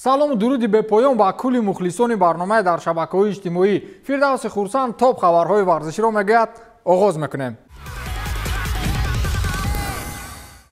Салому дуруди бепоён ба кулли мухлисони барномаи дар шабакаҳои иҷтимоӣ. Фирдавси Хурсанд топ хабарҳои варзиширо мегӯяд. Оғоз мекунем.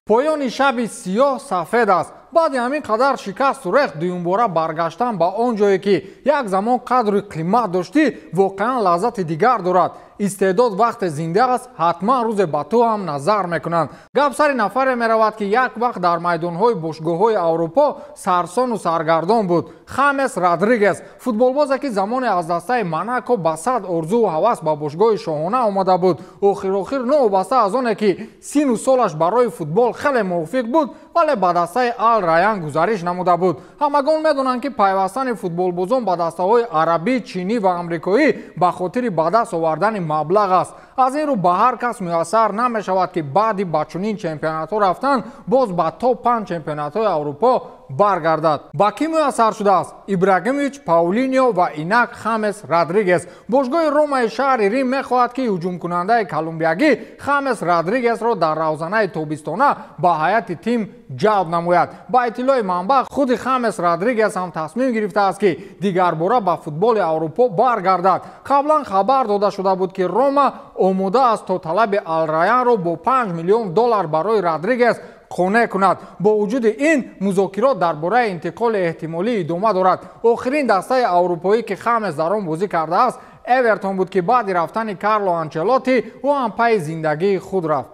Поёни шаби сиёҳ сафед аст. Баъди ҳамин қадар шикасту рехт дуюмбора баргаштан ба он ҷое ки як замон қадру қимат доштӣ, воқеан лаззати дигар дорад. Истеъдод вақте зинда аст, ҳатман рӯзе ба ту ҳам назар мекунанд. Гап сари нафаре меравад, ки як вақт дар майдонҳои бошгоҳҳои Аврупо сарсону саргардон буд. Хамес Родригес, футболбозе ки замоне аз дастаи Монако ба сад орзуву ҳавас ба бошгоҳи шоҳона омада буд. Охир-охир новобаста аз оне ки сину солаш барои футбол хеле мувофиқ буд, вале ба дастаи Ал Раян гузариш намуда буд. Ҳамагон медонанд, ки пайвастани футболбозон ба дастаҳои арабӣ, чинӣ ва амрикоӣ ба хотири ба даст овардани маблағ аст. Аз ин рӯ ба ҳар кас муяссар намешавад, ки баъди ба чунин чемпионатҳо рафтан боз ба топ 5 чемпионатҳои Аврупо баргардад. Ба кӣ муяссар шудааст? Ибрагимович, Паулинио ва инак Хамес Родригес. Бошгоҳи Ромаи шаҳри Рим мехоҳад, ки ҳуҷумкунандаи колумбиягӣ Хамес Родригесро дар равзанаи тобистона ба ҳайати тим ҷалб намояд. Ба иттилои манбаъ, худи Хамес Родригес ҳам тасмим гирифтааст, ки дигарбора ба футболи Аврупо баргардад. Қаблан хабар дода шуда буд, ки Рома омода аст то талаби Ал-Раянро бо 5 миллион доллар барои Родригес қонеъ кунад. Бо вуҷуди ин, музокирот дар бораи интиқоли эҳтимолӣ идома дорад. Охирин дастаи аврупоӣ, ки Хамес дар он бозӣ кардааст, Эвертон буд, ки баъди рафтани Карло Анчелотти ӯ ҳам пайи зиндагии худ рафт.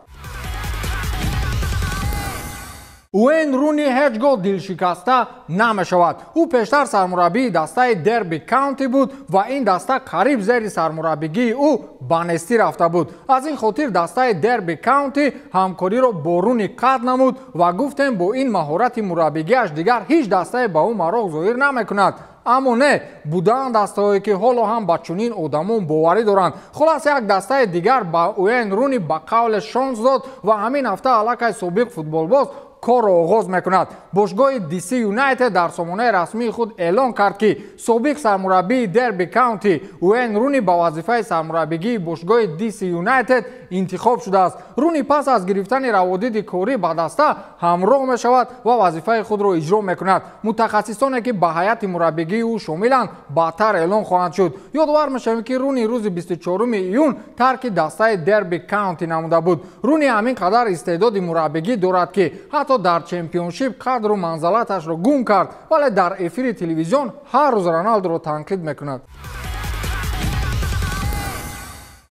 Уэйн Руни ҳеҷ гоҳ дилшикаста намешавад. Ӯ пештар сармураббии дастаи Дерби Каунти буд ва ин даста қариб зери сармураббигии ӯ ба нестӣ рафта буд. Аз ин хотир дастаи Дерби Каунти ҳамкориро бо Руни қатъ намуд ва гуфтем, бо ин маҳорати мураббигиаш дигар ҳеҷ дастае ба ӯ мароқ зоҳир намекунад. Аммо не, буданд дастаҳое, ки ҳоло ҳам ба чунин одамон боварӣ доранд. Хулас, як дастаи дигар ба Уэйн Руни ба қавле шонс дод ва ҳамин ҳафта аллакай собиқ футболбоз корро оғоз мекунад. Бошгоҳи DC United дар сомонаи расмии худ эълон кард, ки собиқ сармураббии Дерби Каунти Уэйн Руни ба вазифаи сармураббигии бошгоҳи DC United интихоб шудааст. Руни пас аз гирифтани раводиди корӣ ба даста ҳамроҳ мешавад ва вазифаи худро иҷро мекунад. Мутахассисоне, ки ба ҳайати мураббигии ӯ шомиланд, баъдтар эълон хоҳанд шуд. Ёдовар мешавем, ки Руни рӯзи 24 июн тарки дастаи Дерби Каунти намуда буд. Руни ҳамин қадар истеъдоди мураббигӣ дорад, ки ҳатто дар чемпионшип қадру манзалаташро гум кард, вале дар эфири телевизион ҳар рӯз Роналдуро танқид мекунад.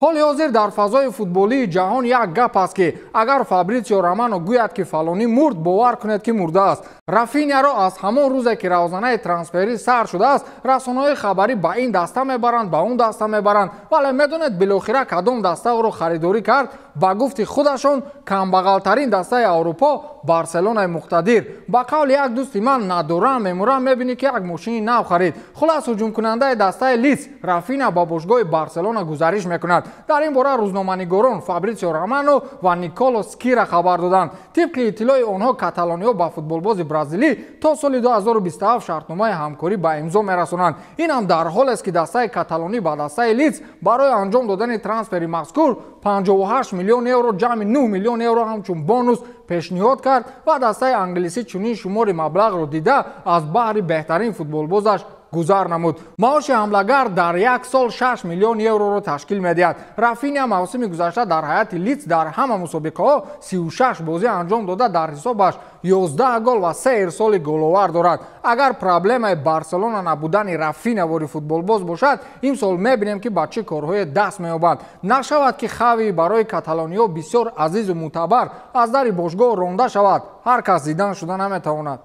Ҳоли ҳозир дар фазои футболии ҷаҳон як гап аст, ки агар Фабритсио Романо гӯяд, ки фалонӣ мурд, бовар кунед, ки мурдааст. Рафиняро аз ҳамон рӯзе, ки равзанаи трансферӣ сар шудааст, расонаҳои хабарӣ ба ин даста мебаранд, ба он даста мебаранд. Вале медонед, билохира кадом даста ӯро харидорӣ кард? Ба гуфти худашон, камбағалтарин дастаи Аврупо, Барселонаи муқтадир. Ба қавли як дӯсти ман, надорам мемурам, мебинӣ, ки як мошини нав харид. Хулас, ҳуҷумкунандаи дастаи Лидс Рафина ба бошгоҳи Барселона гузариш мекунад. Дар ин бора рӯзноманигорон Фабритсио Романо ва Николо Скира хабар доданд. Тибқи иттилои онҳо, каталониҳо ба футболбози бразилӣ то соли 2027 шартномаи ҳамкорӣ ба имзо мерасонанд. Ин ҳам дар ҳолест, ки дастаи каталонӣ ба дастаи Лидс барои анҷом додани трансфери мазкур 58 миллион евро, ҷамъи 9 миллион евро ҳамчун бонус пешниҳод кард ва дастаи англисӣ чунин шумори маблағро дида аз баҳри беҳтарин футболбозаш гузар намуд. Маоши ҳамлагар дар як сол 6 миллион евроро ташкил медиҳад. Рафиня мавсими гузашта дар ҳайати Лидс дар ҳама мусобиқаҳо 36 бозӣ анҷом дода, дар ҳисобаш 11 гол ва 3 ирсоли головар дорад. Агар проблемаи Барселона набудани Рафиня вори футболбоз бошад, имсол мебинем, ки ба чӣ корҳое даст меёбад. Нашавад, ки Хави барои каталониҳо бисёр азизу мӯътабар аз дари бошгоҳ ронда шавад. Ҳар кас дидан шуда наметавонад.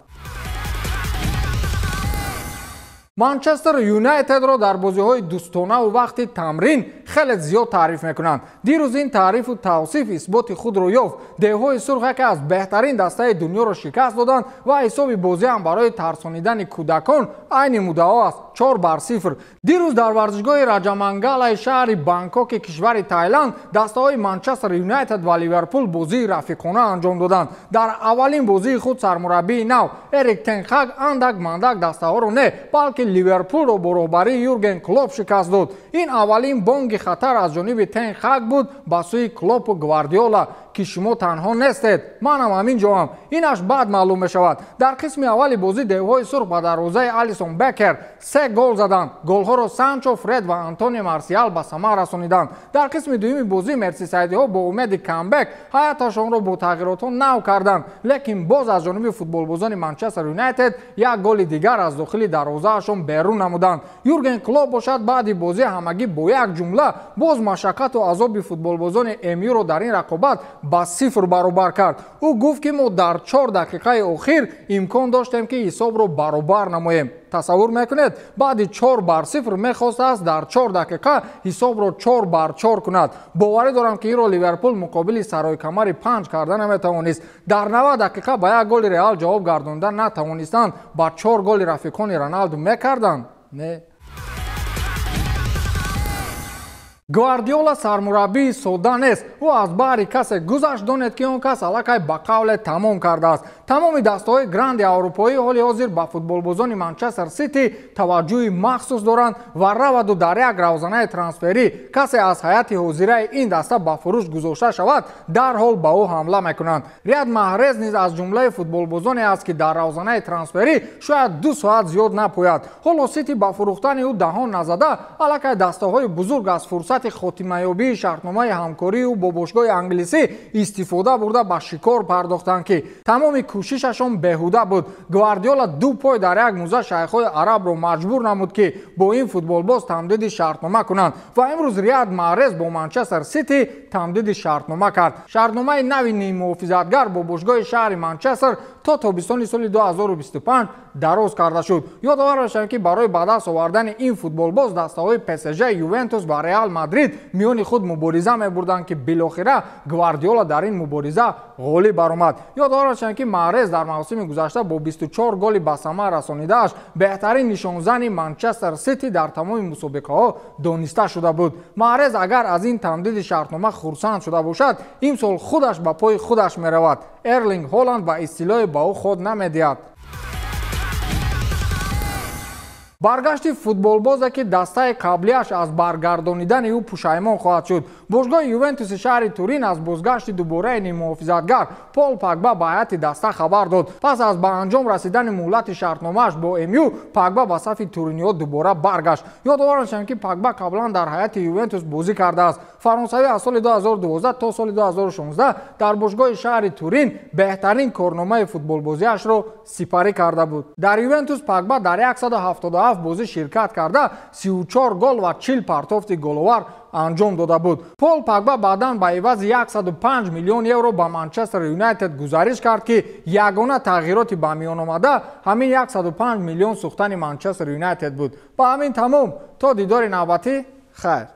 Манчестер Юнайтедро дар бозиҳои дӯстонаву вақти тамрин хеле зиёд таъриф мекунанд. Дирӯз ин таърифу тавсиф исботи худро ёфт. Деҳҳои сурх яке аз беҳтарин дастаи дунёро шикаст доданд ва ҳисоби бозиам барои тарсонидани кӯдакон айни муддао аст: 4-0. Дирӯз дар варзишгоҳи Раҷамангалаи шаҳри Бангкоки кишвари Тайланд дастаҳои Манчестер Юнайтед ва Ливерпул бозии рафиқона анҷом доданд. Дар аввалин бозии худ сармураббии нав Эрик тен Хаг андак мандак дастаҳоро не, балки Ливерпулро бо роҳбарии Юрген Клоп шикаст дод. Ин аввалин бонги хатар аз ҷониби Тен Хаг буд ба сӯи Клопу Гвардиола. ки шумо танҳо нестед, манам ҳамин ҷоам. Инаш баъд маълум мешавад. Дар қисми аввали бозӣ девҳои сурх ба дарвозаи Алисон Бекер 3 гол заданд. Голҳоро Санчо, Фред ва Антони Марсиал ба самар расониданд. Дар қисми дуюми бозӣ мерсисайдиҳо бо умеди камбек ҳаяташонро бо тағйиротҳо нав карданд, лекин боз аз ҷониби футболбозони Манчестер Юнайтед як голи дигар аз дохили дарвозаашон берун намуданд. Юрген Клоп бошад баъди бозӣ ҳамагӣ бо як ҷумла боз машаққату азоби футболбозони МЮ-ро дар ин рақобат ба 0 баробар кард. Ӯ гуфт, ки мо дар 4 дақиқаи охир имкон доштем, ки ҳисобро баробар намоем. Тасаввур мекунед, баъди 4-0 мехостааст дар 4 дақиқа ҳисобро 4-4 кунад. Боварӣ дорам, ки инро Ливерпул муқобили саройкамари 5 карда наметавонист. Дар 90 дақиқа ба як голи Реал ҷавоб гардонда натавонистанд. Ба 4 голи рафиқони Роналду мекарданд? Не. Гвардиола сармураббии содда нест. Ӯ аз баҳри касе гузашт, донед, ки он кас аллакай ба қавле тамом кардааст. Тамоми дастаҳои гранди аврупоӣ ҳоли ҳозир ба футболбозони Манчестер Сити таваҷҷӯҳи махсус доранд ва раваду дар як равзанаи трансферӣ касе аз ҳайати ҳозираи ин даста ба фурӯш гузошта шавад, дарҳол ба ӯ ҳамла мекунанд. Риад Маҳрез низ аз ҷумлаи футболбозоне аст, ки дар равзанаи трансферӣ шояд 2 соат зиёд напояд. Ҳоло Сити ба фурӯхтани ӯ даҳон назада, аллакай дастаҳои бузург аз фурсати хотимаёбии шартномаи ҳамкории ӯ бо бошгоҳи англисӣ истифода бурда ба шикор пардохтанд, ки тамоми кӯшишашон беҳуда буд. Гвардиола 2 пой дар як муза шайхҳои арабро маҷбур намуд, ки бо ин футболбоз тамдиди шартнома кунанд ва имрӯз Риад Маҳрез бо Манчестер Сити тамдиди шартнома кард. Шартномаи нави ниммуҳофизатгар бо бошгоҳи шаҳри Манчестер то тобистони соли 2025 дароз карда шуд. Ёдовар бошем, ки барои ба даст овардани ин футболбоз дастаҳои ПСЖ, Ювентус ва Реал Мадрид миёни худ мубориза мебурданд, ки билохира Гвардиола дар ин мубориза ғолиб баромад. Ёдовар бошем, ки Маҳрез дар мавсими гузашта бо 24 голи ба самар расонидааш беҳтарин нишонзани Манчестер Сити дар тамоми мусобиқаҳо дониста шуда буд. Маҳрез агар аз ин тамдиди шартнома хурсанд шуда бошад, имсол худаш ба пои худаш меравад. Эрлинг Ҳоланд ба истилоҳи ба ӯ ход намедиҳад. Баргашти футболбозе, ки дастаи қаблиаш аз баргардонидани ӯ пушаймон хоҳад шуд. Бошгоҳи Ювентуси шаҳри Турин аз бозгашти дубораи ниммуҳофизатгар Пол Пагба ба ҳайати даста хабар дод. Пас аз ба анҷом расидани муҳлати шартномааш бо МЮ, Пагба ба сафи туриниҳо дубора баргашт. Ёдовар мешавем, ки Пагба қаблан дар ҳайати Ювентус бозӣ кардааст. Фаронсавӣ аз соли 2012 то соли 2016 дар бошгоҳи шаҳри Турин беҳтарин корномаи футболбозиашро сипарӣ карда буд. Дар Ювентус Пагба дар 177 бозӣ ширкат карда, 34 гол ва 40 партофти головар анҷом дода буд. Пол Пагба баъдан ба ивази 105 миллион евро ба Манчестер Юнайтед гузариш кард, ки ягона тағйироти ба миён омада ҳамин 105 миллион сӯхтани Манчестер Юнайтед буд. Ба ҳамин тамом. То дидори навбатӣ, хайр.